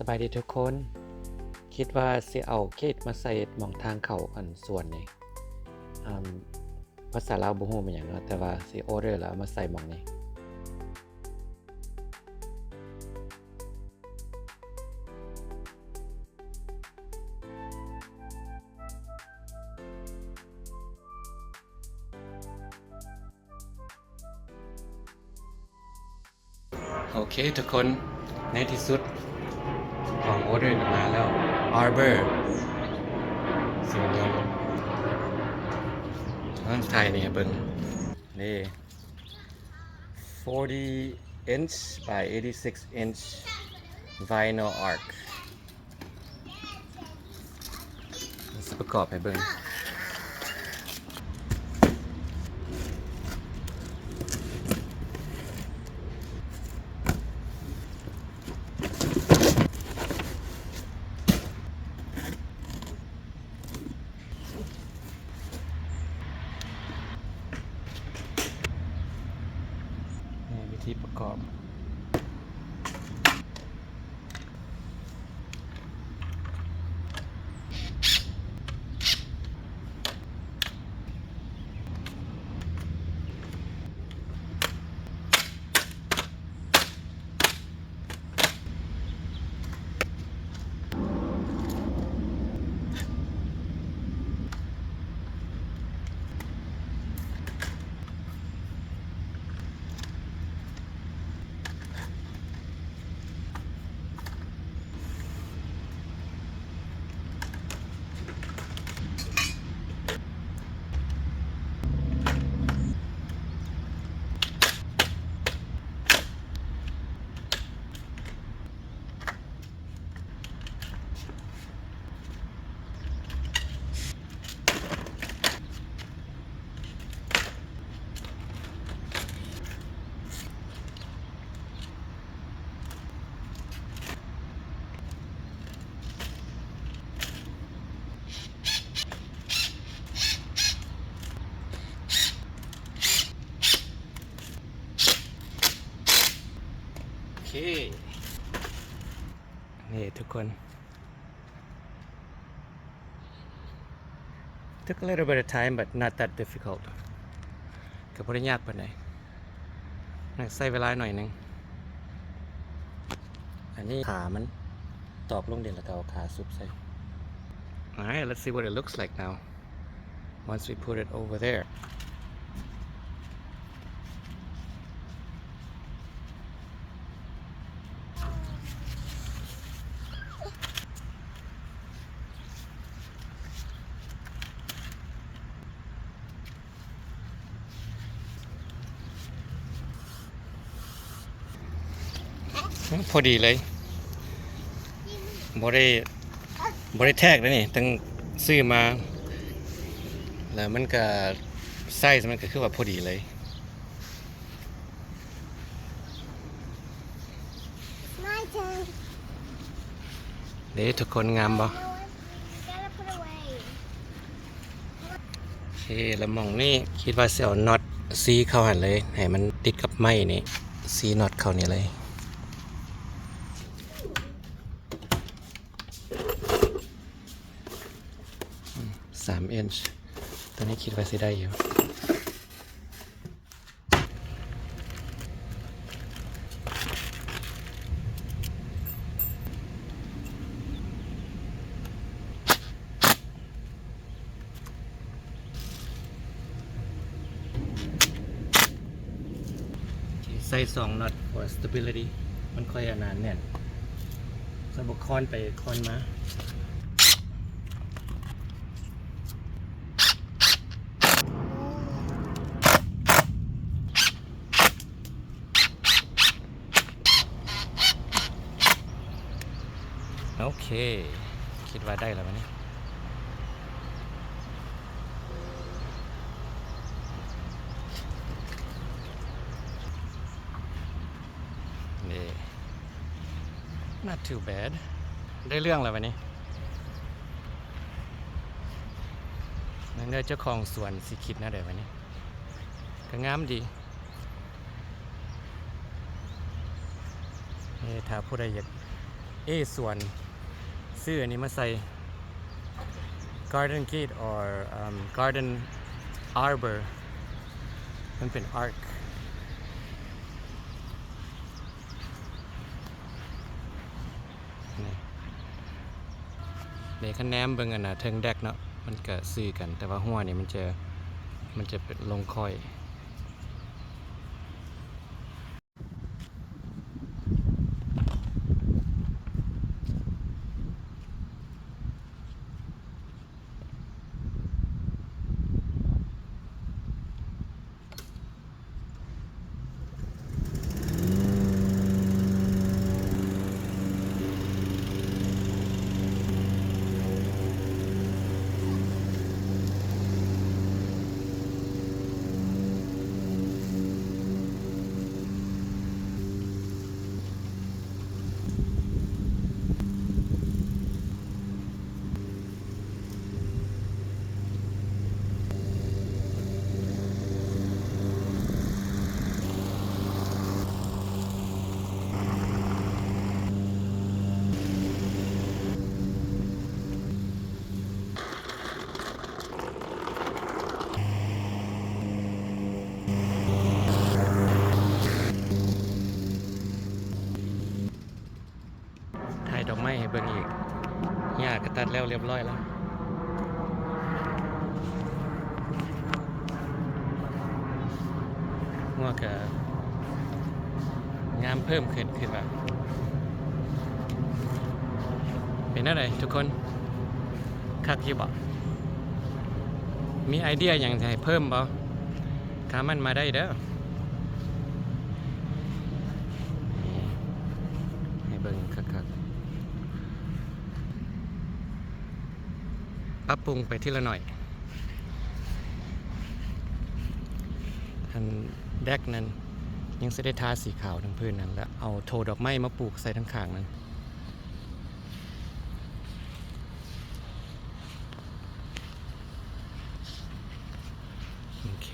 ສະບາຍດີທຸກຄົນ. ຄິດວ່າຊິເອົາເຄກມາໃສ່ໝ່ອງທາງເຂົ້າອັນສວນນີ້. ອາ ພາສາລາວບໍ່ຮູ້ແມ່ນຫຍັງເນາະ, ແຕ່ວ່າຊິອໍເດີແລ້ວເອົາມາໃສ່ໝ່ອງນີ້. ໂອເຄທຸກຄົນ, ໃນທີ່ສຸດຂອງອໍເດີກໍມາແລ້ວ. Arbor ສວນຍົນ. ເບິ່ງຖ່າຍນີ້ໃຫ້ເບິ່ງ. ນີ້ forty inch by eighty-six inch vinyl arch. ຊິປະກອບໃຫ້ເບິ່ງ. ນີ້ວິທີປະກອບ. ໂອເຄ ນີ້ທຸກຄົນ. Took a little bit of time, but not that difficult. ກໍບໍ່ໄດ້ຍາກປານໃດ, ໃຊ້ເວລາໜ້ອຍໜຶ່ງ. ອັນນີ້ຂາມັນຕອກລົງດິນ ແລ້ວກໍເອົາຂາຊຸບໃສ່. Alright, let's see what it looks like now once we put it over there. ພໍດີເລີຍ, ບໍ່ໄດ້ ບໍ່ໄດ້ແທກເດ້ນີ້, ຕັ້ງຊື້ມາ ແລ້ວມັນກະ ໄຊສ໌ມັນກະຄືວ່າພໍດີເລີຍ. It's my turn. ເດ້ທຸກຄົນ, ງາມບໍ່? No, you gotta put away. ໂອເຄ ແລ້ວໝ່ອງນີ້ຄິດວ່າຊິເອົານັອດຊີ້ເຂົ້າຫັ້ນເລີຍ ໃຫ້ມັນຕິດກັບໄມ້ນີ້, ຊີ້ນັອດເຂົ້ານີ້ເລີຍ. ອືມ ສາມອິນ, ຕົວນີ້ຄິດວ່າຊິໄດ້ຢູ່. ໃສ່ສອງນັອດ for stability ມັນຄ່ອຍອັນນັ້ນແໜ້ນ, ຂ້ອຍບໍ່ຄ້ອນໄປຄ້ອນມາ. ໂອເຄ ຄິດວ່າໄດ້ແລ້ວບາດນີ້. ນີ້ not too bad, ໄດ້ເລື່ອງແລ້ວບາດນີ້. ເບິ່ງເດີ ເຈົ້າຂອງສວນຊິຄິດແນວໃດບາດນີ້. ກໍງາມດີ. ເອີ ຖ້າຜູ້ໃດຢາກ ເອສວນ ຊື້ອັນນີ້ມາໃສ່ Garden Gate or um, Garden Arbor ມັນເປັນ arch ນີ້ ນີ້ ຄັນແນມເບິ່ງອັນນ່າເທິງແດັກເນາະ ມັນກະຊື່ກັນ ແຕ່ວ່າຫົວນີ້ມັນຈະ ມັນຈະເປັນລົງຄ້ອຍ. ຖ່າຍດອກໄມ້ໃຫ້ເບິ່ງອີກ ຫຍ້າກະຕັດແລ້ວລຽບຮ້ອຍແລ້ວ ງົວກະງາມເພີ່ມຂຶ້ນ ຄິດວ່າ. ເປັນແນວໃດທຸກຄົນ? ຄັກຢູ່ບໍ່? ມີໄອເດຍຫຍັງໃຫ້ເພີ່ມບໍ່? ຄອມເມັນມາໄດ້ເດີ ໃຫ້ເບິ່ງຄັກໆ ປັບປຸງໄປທີລະໜ້ອຍ. ອັນແດັກນັ້ນຍັງຊິໄດ້ທາສີຂາວທັງພື້ນນັ້ນ ແລ້ວເອົາໂທດອກໄມ້ມາປູກໃສ່ທາງຂ້າງນັ້ນ. ໂອເຄ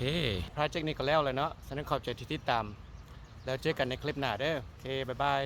ໂປຣເຈັກນີ້ກໍແລ້ວແລ້ວເນາະ. ສະນັ້ນຂອບໃຈທີ່ຕິດຕາມ ແລ້ວເຈີກັນໃນຄລິບໜ້າເດີ. ໂອເຄ ບາຍບາຍ.